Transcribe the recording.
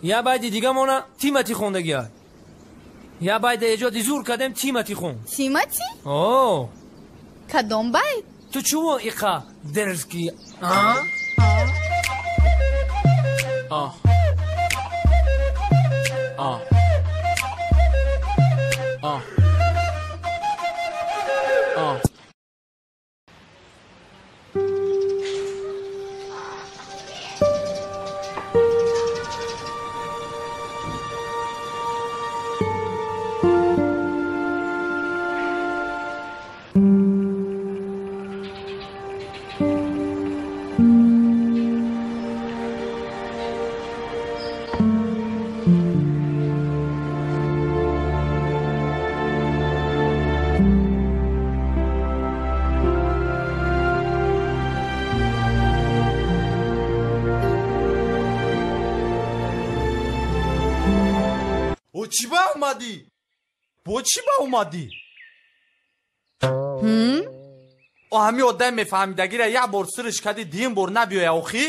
Я байди дигамона Тимати хондагия. Я байда эҷоди зур кардем, Тимати хон. Тимати? О. Кадом байд? Ту чуво иқа дерзкий, а? А. А. А. А. Чӣ ба омадӣ? Бо чӣ ба омадӣ? О, ҳами одам мефаҳмидагира як бор сириш кардӣ, дуюм бор набиёя охӣ?